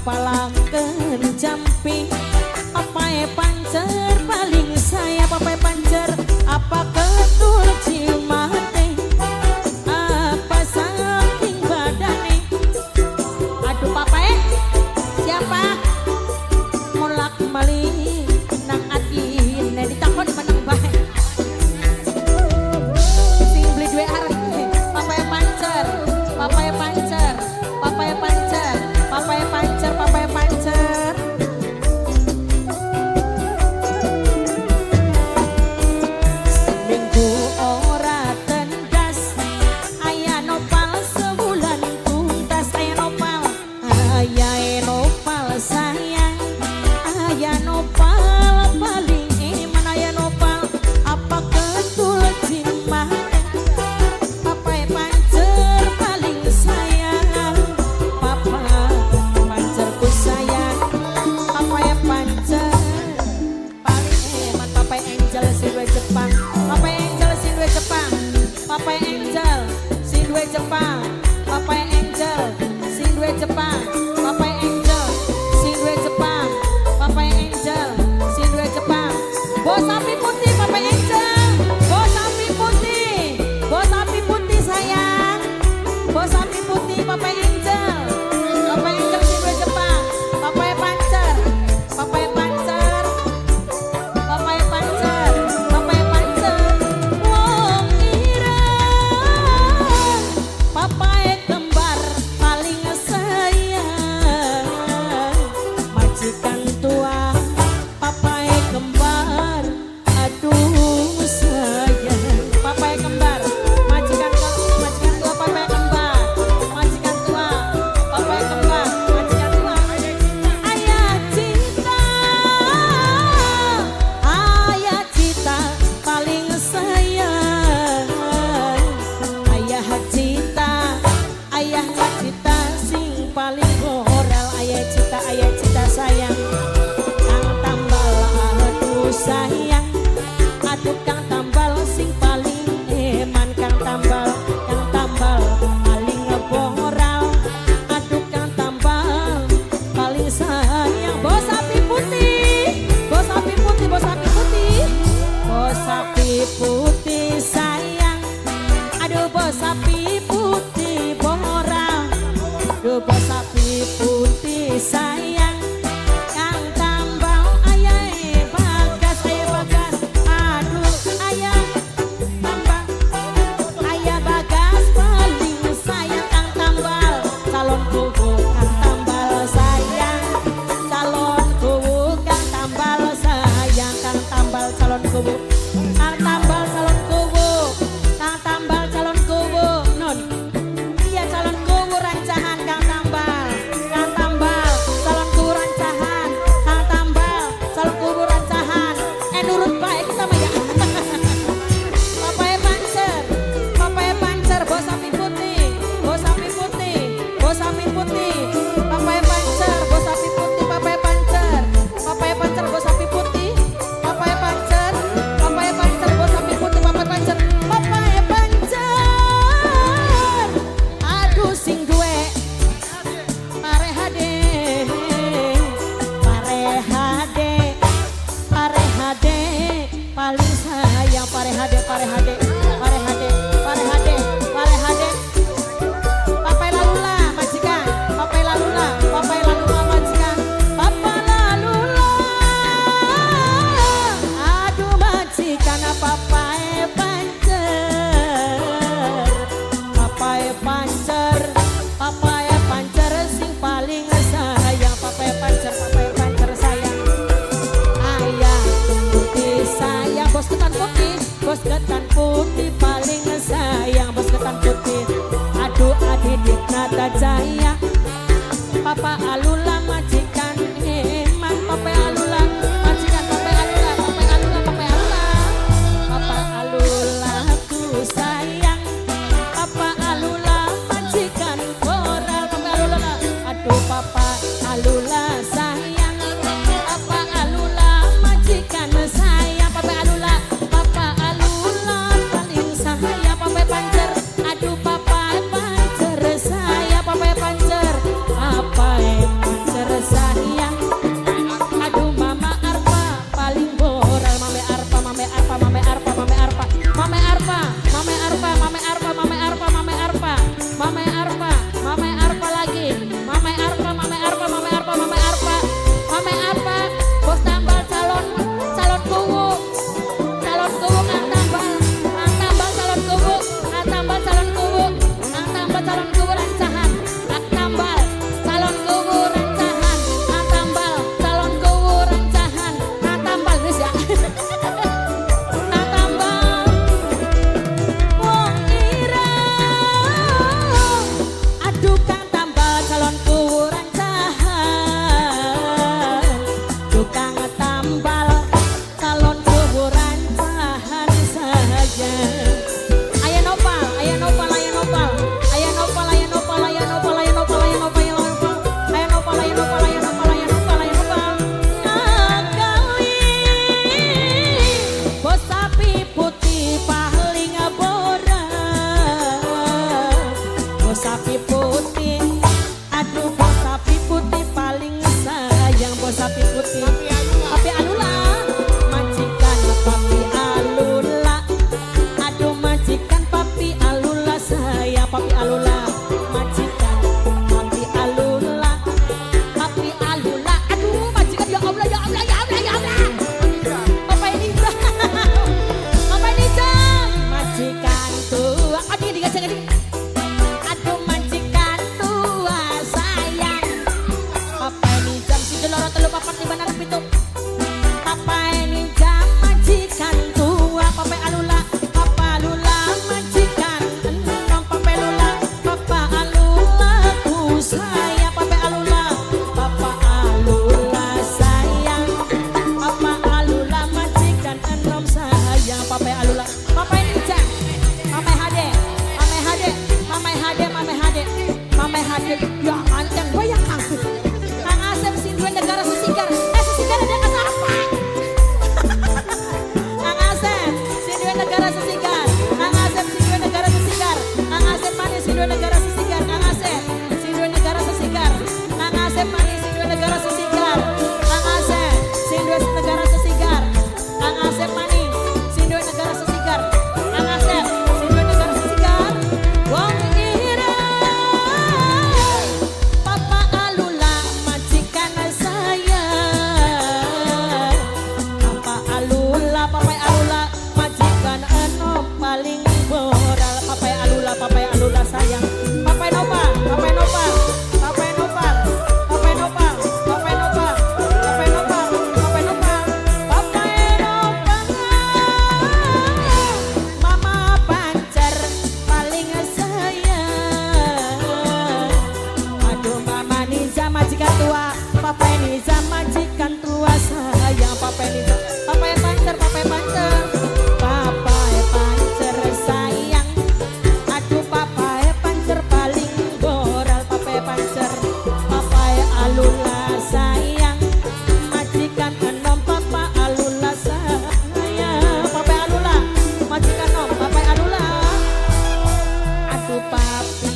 Nopalaken jampi papae pancer paling saya papae pancer apa ketul cimate apa saking badane aduh papae siapa molak mali nang atine ditakon meneng bae sing beli duwe arek papae pancer papae pancer papae pancer papae pancer papae pancer seminggu ora tendas aya nopal sebulan tuntas aya nopal sayang aya nopal paling eman aya nopal apa ketul cimate papae pancer paling sayang papa pancerku sayang papae pancer paling eman papae angel sing duwe Jepang papae angel sing duwe Jepang papae angel sing duwe Jepang papae angel sing duwe Jepang papae angel sing duwe Jepang papae angel sing duwe Jepang bos sapi putih papae angel bos sapi putih bos sapi putih sayang bos sapi putih papae angel papae angel sing duwe Jepang papae pancer papae pancer papae pancer papae pancer wong ireng papae kembar paling sayang majikan tua papae kembar aduh sayang papae kembar majikan majikan tua papae kembar majikan tua papae kembar majikan tua ayah cinta paling sayang ayah cita sing paling moral ayah cita sayang kang tambal aduh sayang aduh kang tambal sing paling eman kang tambal paling moral aduh kang tambal paling sayang bos sapi putih bos sapi putih bos sapi putih bos sapi putih sayang aduh bos sapi putih boral aduh bos sapi putih sayang kang tambal ayah bagas aduh ayah tambal ayah bagas paling sayang kang tambal calon kuwu kang tambal sayang calon kuwu kang tambal sayang kang tambal calon kuwu kang tambal calon kuwu kang tambal calon kuwu non iya calon kuwu rancahan kang tambal calon kuwu rancahan kang tambal calon kuwu rancahan nurut bae kita mah ya papae pancer bos sapi putih bos sapi putih bos sapi putih papae pancer bos sapi putih papae pancer bos sapi putih papae pancer bos sapi putih papae pancer aduh sing duwe parehade parehade parehade paling sayang parehade parehade parehade parehade parehade papai lalula majikan papai lalula majikan papa lalula aduh majikan papai pancer papai pancer papai pancer sing paling sayang papai pancer sayang ayah putih sayang bos ketan putih paling sayang bos ketan putih aduh adidik nata jaya papa alula majikan eman papa alula majikan papa alula papa alula papa alula papa alula ku sayang papa alula majikan koral papa alula aduh papa alula sayang papa alula majikan sayang papa alula paling sayang papa pancer aduh papa sapi putih. Aduh bos sapi putih paling sayang bos sapi putih. Papi Alula, majikan Papi Alula. Aduh majikan Papi Alula saya Papi Alula. Majikan Papi Alula. Papi Alula. Aduh majikan ya Allah ya Allah ya Allah ya Allah. Papa ini Papa ini majikan tua. Aduh dikasih gini. Aduh majikan tua sayang. Papa ini jam 1 2 3 4 5 6 7. Papa ini jam majikan tua. Papa Alula, Papa Alula majikan enom. Papa Alula, Papa Alula ku sayang. Papa Alula, Papa Alula sayang. Papa Alula majikan enom sayang. Papa Alula, Papa ini jam. Mama HD, Mama HD, Mama HD, Mama HD, Mama HD. Ya anteng bayang Kang. Kang Asep sing duwe negara sesigar. Sesigar ada kasa apa? Kang Asep sing duwe negara sesigar. Kang Asep sing duwe negara sesigar. Kang Asep manis sing duwe negara sesigar. Kang Asep sing duwe negara sesigar. Kang Asep manis sing duwe negara sesigar. Kang Asep sing duwe negara sesigar. Kang Asep manis sing duwe negara sesigar. Kang Asep sing duwe negara sesigar. Wong ireng Papa Alula majikan saya. Papa Alula, Papa Alula majikan enom paling moral. Papa Alula, Papa Alula sayang. Papa Nova, Papa Nova, Papa Nova, Papa Nova, Papa Nova, Papa Nova, Papa Nova, Papa Nova. Mama Pancer paling sayang. Aduh Mama Niza majikan tua, Papa Niza majikan tua sayang. Papa Niza, Papa Pancer, Papa Pancer, Papa Pancer sayang. Aduh Papa Pancer paling goral. Papa Pancer, Papa Alula sayang. Majikan enom Papa Alula sayang. Papa Alula, majikan enom Papa Alula. Aduh Papi